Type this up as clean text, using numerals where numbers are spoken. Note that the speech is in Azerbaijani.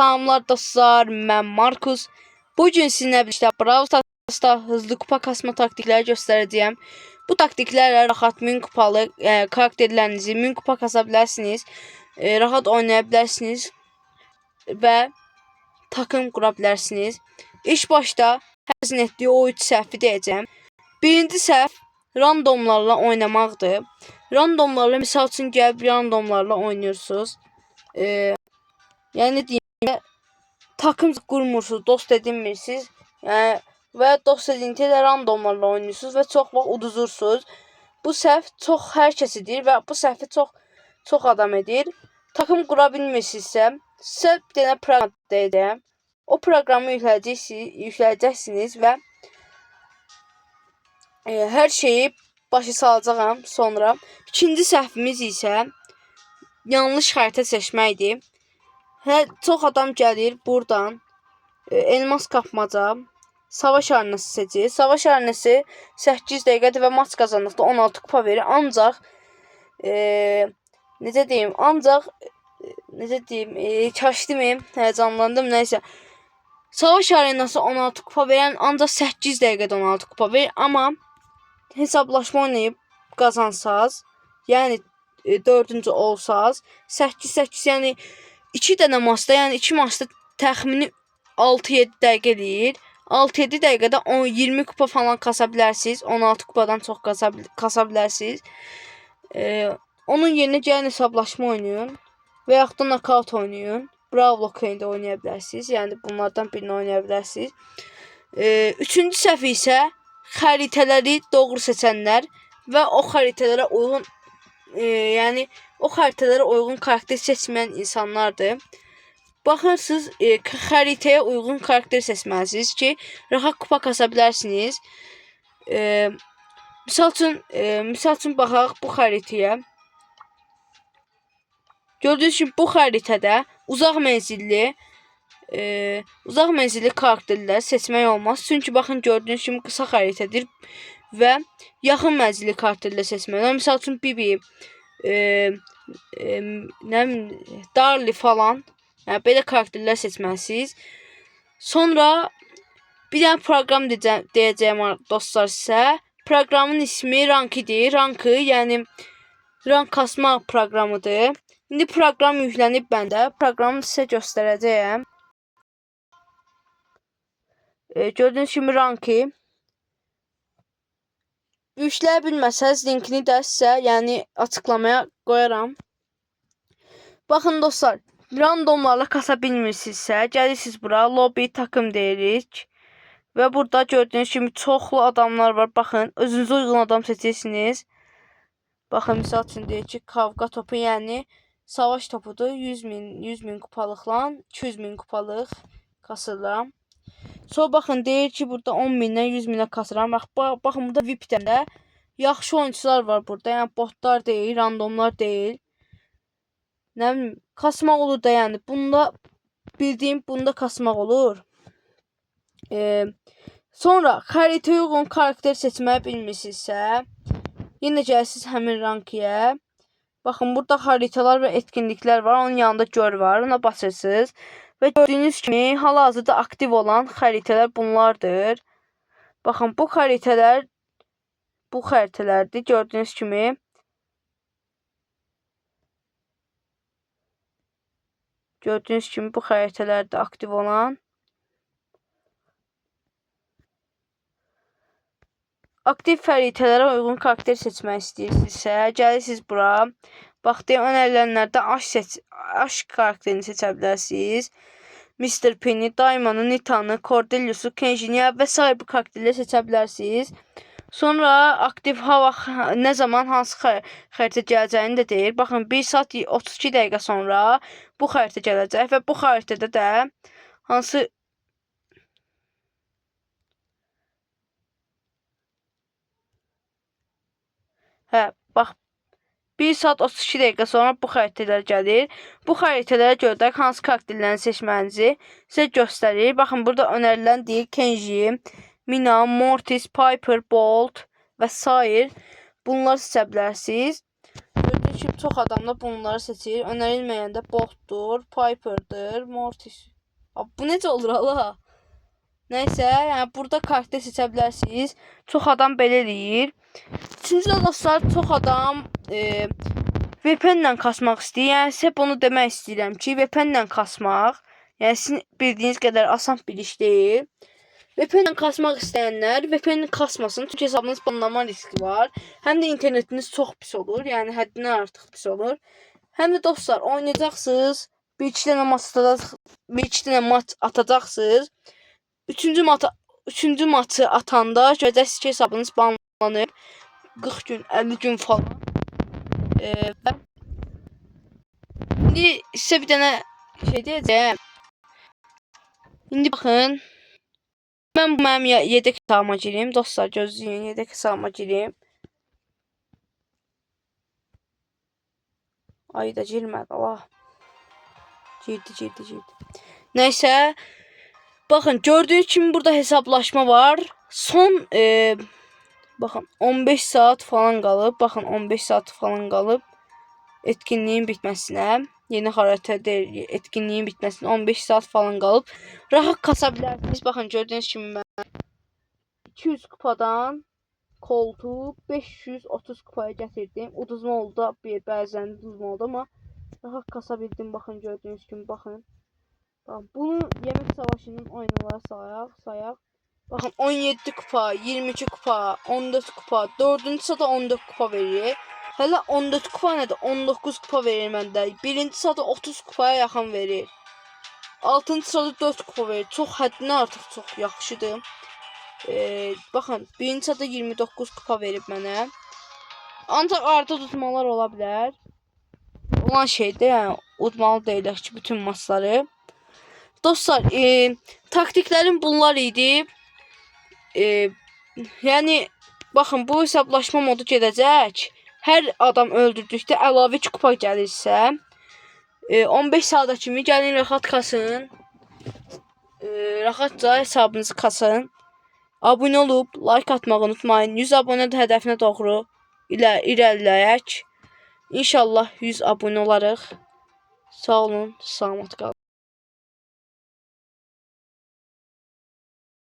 Salamlar dostlar, mən Markus. Bugün sizinlə birlikdə Brawl Stars'da hızlı kupa kasma taktikləri göstərəcəyəm. Bu taktiklərlə rahat 1000 kupalı karakterlərinizi 1000 kupa kasa bilərsiniz. Rahat oynaya bilərsiniz və takım qura bilərsiniz. İlk başda həzin etdiyi o 3 səhvi deyəcəyəm. Birinci səhv randomlarla oynamaqdır. Randomlarla, misal üçün gəlib randomlarla oynayırsınız. Yəni deyim, takım qurmursunuz, dost edinmirsiniz. Yəni və dost edindikdə də randomlarla oynayırsınız və çox vaxt uduzursunuz. Bu səhv çox hər kəs edir və bu səhvi çox adam edir. Takım qura bilmirsinizsə, sizə bir dənə proqram deyəcəyəm. O proqramı yükləyəcəksiniz və hər şeyi başa salacağam sonra. İkinci səhvimiz isə yanlış xəritə seçməkdir. Çox adam gəlir buradan elmas kapmaca, savaş arenası seçir. Savaş arenası 8 dəqiqədir və maç qazandıqda 16 kupa verir. Ancaq necə deyim, ancaq necə deyim, kaşdım, həyəcanlandım, nəysə. Savaş arenası 16 kupa verən ancaq 8 dəqiqədə 16 kupa verir, amma hesablaşma oynayıb qazansaz, yəni 4-cü olsaz, 8-8, yəni 2 dənə maçda, yəni 2 maçda təxmini 6-7 dəqiqə eləyir. 6-7 dəqiqədə 10-20 kupa falan kasa bilərsiniz. 16 kupadan çox kasa bilərsiniz. Onun yerinə gəlin hesablaşma oynayın və yaxud da knockout oynayın. Brawl Lock-da oynaya bilərsiniz. Yəni bunlardan birini oynaya bilərsiniz. Üçüncü səhv isə xəritələri doğru seçənlər və o xəritələrə uyğun yəni o xəritələrə uyğun karakter seçməyən insanlardır. Baxırsınız, xəritəyə uyğun karakter seçməlisiniz ki, rahat kupa kasa bilərsiniz. E, misal üçün baxaq bu xəritəyə. Gördüyünüz kimi bu xəritədə uzaq menzilli karakterlər seçmək olmaz. Çünki baxın, gördüyünüz kimi qısa xəritədir və yaxın mənzilli karakterlər seçmək olar. Misal üçün Bibi, nə bilim, Darli falan, yəni belə karakterlər seçməlisiniz. Sonra bir dənə proqram deyəcəyəm dostlar sizə. Proqramın ismi Rankidir. Rankı, yəni rank kasma proqramıdır. İndi proqram yüklənib məndə. Proqramı sizə göstərəcəyəm. Gördüyünüz kimi Ranki. Yükləyə bilməsəz linkini də sizə, yəni açıqlamaya qoyaram. Baxın dostlar, randomlarla kasa bilmirsinizsə, gəlirsiniz bura, lobby takım deyirik. Və burada gördüyünüz kimi çoxlu adamlar var. Baxın, özünüzə uyğun adam seçirsiniz. Baxın, misal üçün deyir ki, kavga topu, yəni savaş topudur. 100 min, 100 min kupalıqla 200 min kupalıq kasıram. Sonra baxın, deyir ki, burada 10 mindən 100 minə kasıram. Bax, baxın, burada VIP-dən də yaxşı oyunçular var burada. Yəni botlar deyil, randomlar deyil. Nə bilim, kasmaq olur da, yəni. Bunda bildiyim, bunda kasmaq olur. Sonra xəritəyə uyğun karakter seçməyi bilmirsinizsə, yenə gəlirsiniz həmin rankiyə. Baxın, burada xəritalar və etkinliklər var. Onun yanında gör var. Ona basırsınız. Və gördüyünüz kimi hal-hazırda aktiv olan xəritələr bunlardır. Baxın, bu xəritələr bu xəritələrdir. Gördüyünüz kimi. Gördüyünüz kimi bu xəritələrdə aktiv olan. Aktiv xəritələrə uyğun karakter seçmək istəyirsinizsə, gəlirsiniz bura. Bax, deyə önərilənlərdə Ash karakterini seçə bilərsiniz. Mr. P-ni, Daimanı, Nitanı, Cordelius'u, Kenji'ni və sair bu karakterləri seçə bilərsiniz. Sonra aktiv hava nə zaman hansı xəritə gələcəyini də deyir. Baxın, 1 saat 32 dəqiqə sonra bu xəritə gələcək və bu xəritədə də hansı Hə, bax, 1 saat 32 dəqiqə sonra bu xəritələr gəlir. Bu xəritələrə görə də hansı karakterlərini seçməyinizi sizə göstərir. Baxın, burada önərilən deyir Kenji, Mina, Mortis, Piper, Bolt və sair. Bunları seçə bilərsiniz. Gördüyünüz kimi çox adam da bunları seçir. Önərilməyən də botdur, Piper'dır, Mortis. Abi, bu necə olur Allah? Nəysə, yəni burada karakter seçə bilərsiniz. Çox adam belə eləyir. Üçüncü də dostlar, çox adam VPN ilə kasmaq istəyir. Yəni sizə bunu demək istəyirəm ki, VPN ilə kasmaq, yəni sizin bildiyiniz qədər asan bir iş deyil. VPN ilə kasmaq istəyənlər VPN kasmasın, çünki hesabınız banlanma riski var. Həm də internetiniz çox pis olur, yəni həddindən artıq pis olur. Həm də dostlar, oynayacaqsınız, bir iki dənə maç atacaqsınız, bir iki dənə maç atacaqsınız. Üçüncü maçı atanda görəcəksiniz ki, hesabınız banlanıb 40 gün, 50 gün falan. Və indi sizə bir dənə şey deyəcəyəm. İndi baxın. Mən bu mənim yedək hesabıma girim. Dostlar, gözləyin, yedək hesabıma girim. Ay da girmədi, Allah. Girdi, girdi, girdi. Nəysə, baxın, gördüyünüz kimi burada hesablaşma var. Son baxın 15 saat falan qalıb. Baxın 15 saat falan qalıb etkinliyin bitməsinə. Yeni xəritə deyil, etkinliyin bitməsinə 15 saat falan qalıb. Rahat kasa bilərsiniz. Baxın gördüyünüz kimi mən 200 kupadan Colt'u 530 kupaya gətirdim. Uduzma oldu, bir bəzən uduzma oldu, amma rahat kasa bildim. Baxın gördüyünüz kimi, baxın. Baxın, bunu yemək savaşının oyunları sayaq. Baxın 17 kupa, 22 kupa, 14 kupa, 4-cü sırada 14 kupa verir. Hələ 14 kupa nədir? 19 kupa verir məndə. Birinci sırada 30 kupaya yaxın verir. 6-cı sırada 4 kupa verir. Çox həddindən artıq çox yaxşıdır. Baxın, birinci sırada 29 kupa verib mənə. Ancaq arada uduzmalar ola bilər. Olan şeydir, yəni udmalı deyilək ki, bütün maçları. Dostlar, taktiklərim bunlar idi. Yəni baxın, bu hesablaşma modu gedəcək. Hər adam öldürdükdə əlavə 2 kupa gəlirsə, 15 saata kimi gəlin rahat kasın. Rahatca hesabınızı kasın. Abunə olub like atmağı unutmayın. 100 abunə də hədəfinə doğru irəliləyək. İnşallah 100 abunə olarıq. Sağ olun, salamat qalın.